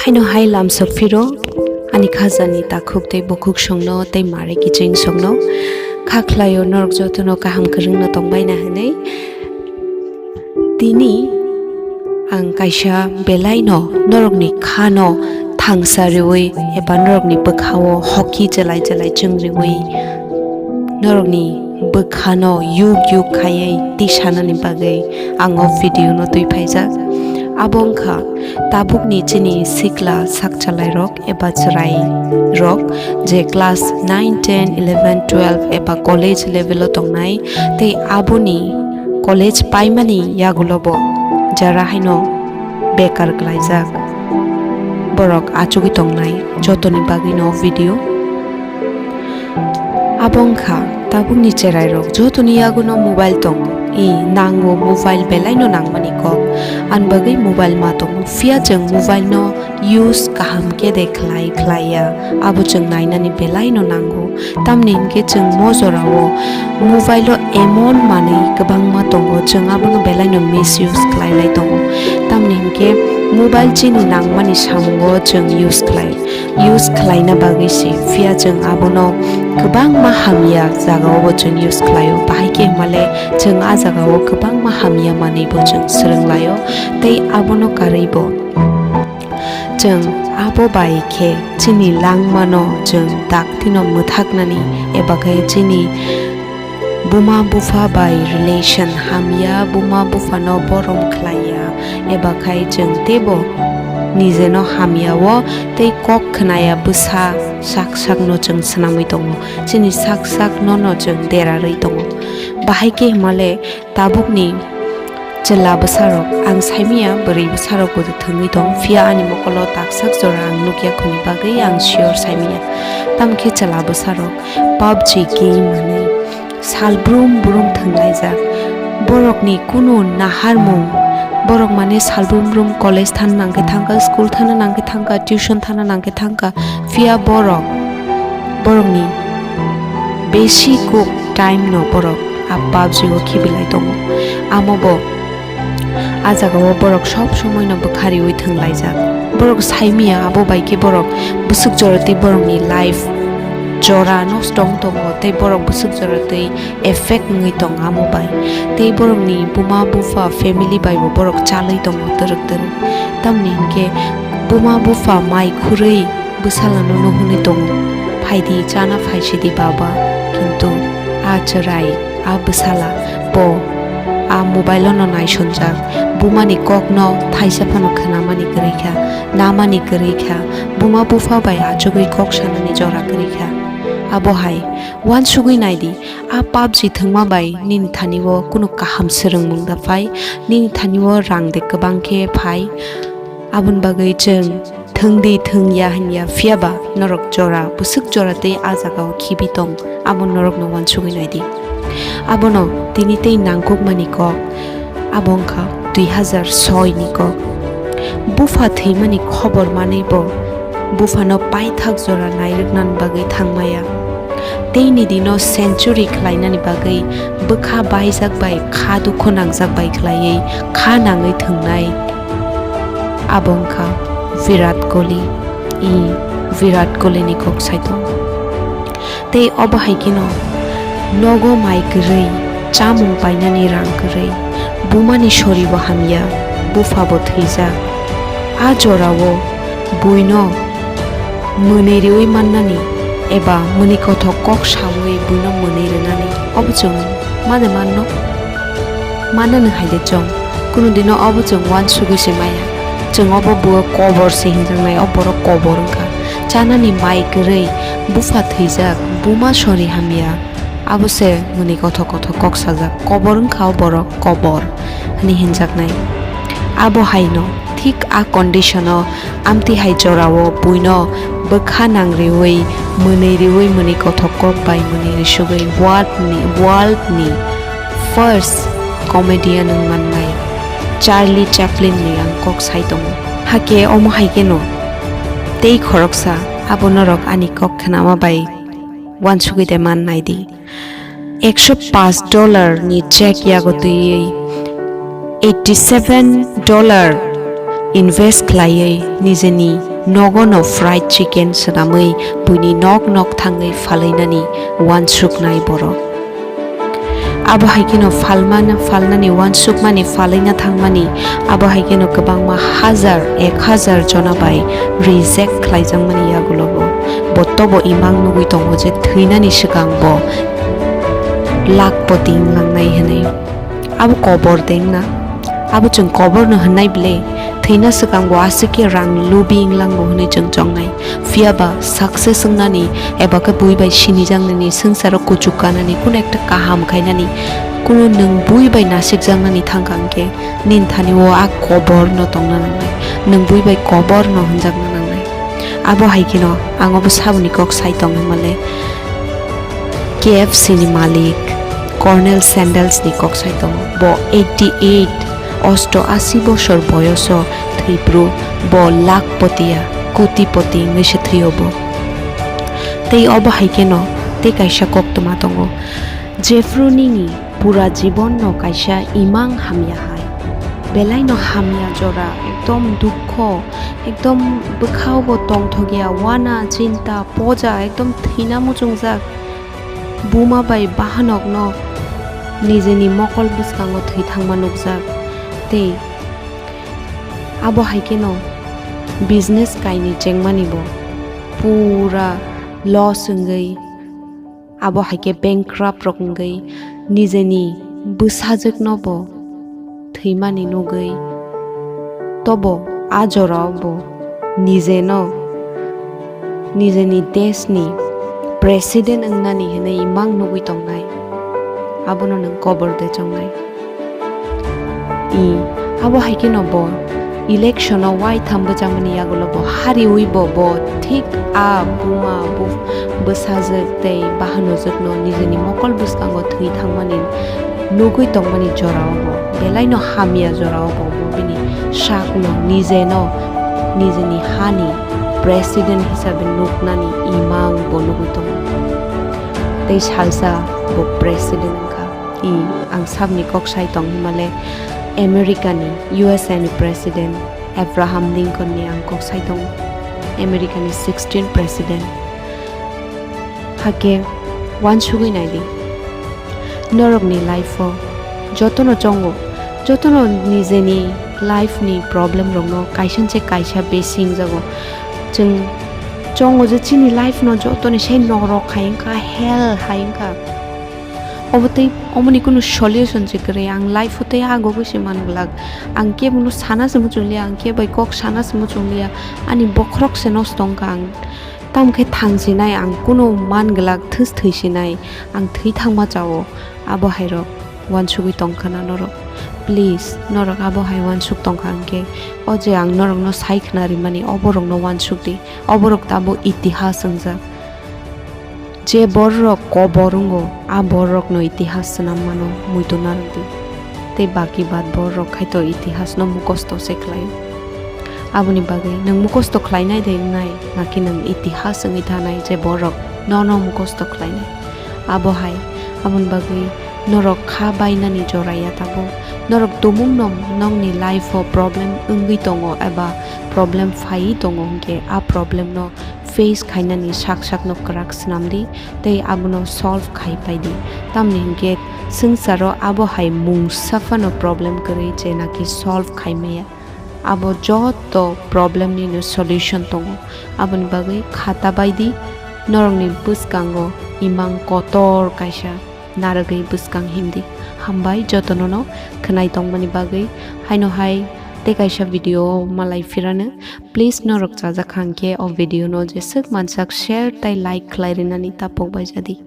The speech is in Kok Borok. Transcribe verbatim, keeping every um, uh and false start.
Haino hai lamsok phiro ani khajani takhuk tei bukhuk songno tei mare kiching songno kha khlaio norok jotono kaham kwrwngno tongbaina hwnwi. Tini ang kaisa belaino norokni khano thangsa riwi eba norokni bwkhao hoki chelai chelai chwng riwi norokni bwkhano yuk yuk khaiwi tisanani bagwi ang o video no twi phaijak. Abo wngkha tabukni chini sikla sakchalairok eba chwrairok je class nine, ten, eleven, twelve eba college level o tongnai tei aboni college paimani yagulobo jara haino bekar klaijak borok achugwi tongnai jotoni bagwino video. Abo wngkha tabukni cherairok jotoni yaguno mobile tongo. I nango mobile belaino nangmani kok. Ani bagwi mobile ma tongo. Phiya chwng mobile no use kaham khe de khlai khlaiya. Abo chwng nainani belaino nango. Tamni hinkhe chwng mo jorao mobile o emon manwi kwbangma tongo, chwng abono belaino misuse khlai lai tongo. Tamni hinkhe mobile chini nangmani samungo chwng use khlai. Use khlaina bagwi se, phiya chwng abono kwbangma hamya jagao bo chwng use khlaio. Bahai khe hwnmale chwng a jagao kwbangma hamya manwi bo chwng swrwng laio, tei abono karwi bo chwng abo bai khe chini langmano chwng daktino mwthaknani eba khe chini buma bupha bai relation hamya, buma buphano borom khlaiya, eba khai chwng teibo nijeno hamya-o tei kok khnaya bwsa sak sakno chwng swnamwi tongo. Chini sak sak nono chwng derarwi tongo. Bahai khe hwnmale tabukni chwla bwsarok, ang saimanya bwrwi bwsarok bo thwngwi tong, phiya ani mokolo taksak jora ang nukya khuni bagwi ang sure saimanya. Tamkhe chwla bwsarok PUBG game hwnwi sal brum brum thwnglaijak. Borokni kunu naharmung, borok mane sal brum brum college thana nangkhe thangkha, school thana nangkhe thangkha, tuition thana nangkhe thangkha, phiya borok, borokni besi kuk time no borok a PUBG o khibilai tongo. Amo bo a jagao borok sob somoi no bwkha riwi thwnglaijak. Borok saimanya abo bai khe borok bwswk jora twi borokni life jora nosto wng tongo tei borok bwswk jora twi effect wngwi tong amo bai. Tei borokni buma bupha family bai bo borok chalwi tongo twrwk twrwk. Tamni hinkhe buma bupha mai khurwi bwsalano no hwnwi tongo, "Phaidi, chana phaisidi baba." Kintu a chwrai, a bwsala bo a mobile-o no naisonjak, bumani kokno thaisa phano khnamani kwrwi kha, namani kwrwi kha, buma bupha bai achugwi kok sanani jora kwrwi kha. Abo hai uansugwi naidi, a PUBG thwngma bai nini thani-o kunu kaham swrwngmung da phai, nini thani-o rang de kwbang khe phai, aboni bagwi chwng thwngdi thwngya hwnya, phiyaba norok jora bwswk jora tei a jagao khibi tong, abo norokno uansugwi naidi. Abono tini tei nangkukmani kok, abo wngkha dui hazar soi ni kok. Bupha thwimani khobor manwi bo buphano paithak jora nairwknani bagwi thangmaya. Teini dino century khlainani bagwi bwkha baijak bai kha dukhu nangjak bai khlaiwi kha nangwi thwngnai. Abo wngkha Virat Kohli. I Virat Kohli ni kok sai tongo. Tei obo hai kheno nogo mai kwrwi, chamung painani rang kwrwi, bumani soribo hamya, buphabo thwijak. A jorao buino mwnwi riwi mannani eba mwnwi kothok kok saui buino mwnwi rwnani obo chwng mane manno? Manani hai de chwng kunu dino obo chwng uansugwi se maya. Chwng obo bo kobor se hinjaknai, o borok kobor wngkha. Chanani mai kwrwi, bupha thwijak, buma sori hamya. Abo se mwnwi kothok kothok kok sajak. Kobor wngkha o borok kobor hwnwi hinjaknai. Abo haino thik a condition-o amtwi hai jorao buino bwkha nang riwi, mwnwi riwi, mwnwi kothok kok bai mwnwi risugwi world ni, world ni first comedian wng mannai Charlie Chaplin ni ang kok sai tongo. Hakhe omo hai kheno tei khoroksa abo norok ani kok khnama bai uansugwi de man nai di. Ekso paanch dollar ni check yago twiwi eighty seven dollar invest khlaiwi nijeni Nogo no fried chicken swnamwi buini nok nok thangwi phalainani uansuknai borok. Abo hai kheno phalmani, phalnani uansukmani, phalaina thangmani, abo hai kheno kwbangma hazar, ek hazar jona bai reject khlaijakmani yagulo bo. Bo tobo imang nugwi tongo je thwinani swkang bo lakhpoti wnglangnai hwnwi. Abo kobor de wngna? Abo chwng kobor no hwnnai bwle? Thwina swkang bo aswk khe rang lubi wnglango hwnwi chwng chongnai. Phiya ba success wngnani eba khe bui bai sinijaknani, swngcharo kuchuk kanani, kuno ekta kaham khainani, kuno nwng bui bai nasikjaknani thangkha hwnkhe nini thani o a kobor no tongna nangnai, nwng bui bai kobor no hwnjakna nangnai. Abo hai kheno ang obo saboni kok sai tong hwnmale K F C ni malik Colonel Sanders ni kok sai tongo. Bo eighty eight, osto asi bosor boyoso thwipru, bo lakhpoti ya, kotipoti wngwi se thwio bo. Tei obo hai kheno tei kaisa koktwma tongo, jephru nini pura jibon no kaisa imang hamya hai, belai no hamya jora, ekdom dukho, ekdom bwkhao bo tongthok ya, wana, chinta, poja, ekdom thwina muchungjak. Buma bai bahanokno nijeni mokol bwskango thwi thangma nukjak. Tei abo hai kheno business kaini chengmani bo pura loss wngwi, abo hai khe bankrupt rok wngwi nijeni bwsajwkno bo thwimani nugwi, tobo a jorao bo nijeno, nijeni deshni president wngnani hwnwi imang nugwi tongnai, abono nwng kobor de chongnai. I, abo hai kheno bo election o waitham bwchangmani yagulo bo hariwi bo, bo thik a buma bu-, bwsajwk tei bahanojwkno nijeni mokol bwskango thwi thangmani nugwi tongmani jorao bo belaino hamya jorao bo, bo bini sakno nijeno nijeni hani president hisabe nuknani imang bo nugwi tongo. Tei salsa bo president wngkha. I, ang sabni kok sai tong himale America ni, U S A ni president Abraham Lincoln ni ang kok sai tongo. America ni sixteen president. Hake uansugwi nai di. Norokni life o jotono chongo, jotono nijeni life ni problem rokno kaisa se kaisa besi wngjago. Chwng chongo je chini life no jotoni se norok hai wngkha, hell hai wngkha. Obo tei omoni kunu solution se kwrwi, ang life o tei agugwi se man glak. Ang kebono sana se muchung liya, ang kebo bai kok sana se muchung liya, ani bokhorok se nosto wngkha ang. Tamo khe thang sinai, ang kunu man glak, thwis thwi sinai, ang thwi thangma chao. Abo hai rok uansugwi tong khana norok. Please, norok abo hai uansuk tong kha hwnkhe, o je ang norokno sai khna rimani, oborokno uansuk di. Oborok tabuk itihas wngjak. Je bororok kobor wngo, a bororokno itihas swnam mano, muitu narwk di. Tei baki bad bororok khaito itihasno mukosto se khlaio. Aboni bagwi nwng mukosto khlainai de wngnai, naki nwng itihas wngwi thanai je borok nono mukosto khlainai? Abo hai, aboni bagwi norok kha bainani jora ya tabuk. Norok tumungno nokni life o problem wngwi tongo eba problem phaiwi tongo hwnkhe, a problem no face khainani sak sakno kwrak swnam di tei abono solve khai pai di. Tamni hwnkhe swngcharo abo hai mungsa phano problem kwrwi je naki solve khai maya. Abo joto problem nino solution tongo. Aboni bagwi khata bai di, norokni bwskango imang kotor kaisa narwgwi bwskang him di. Hambai jotonono khwnai tongmani bagwi. Haino hai tei kaisa video o malai phirano. Please, norok chajak kha hwnkhe o video no jeswk mansak share tei like khlai rinani tapok bai jadi.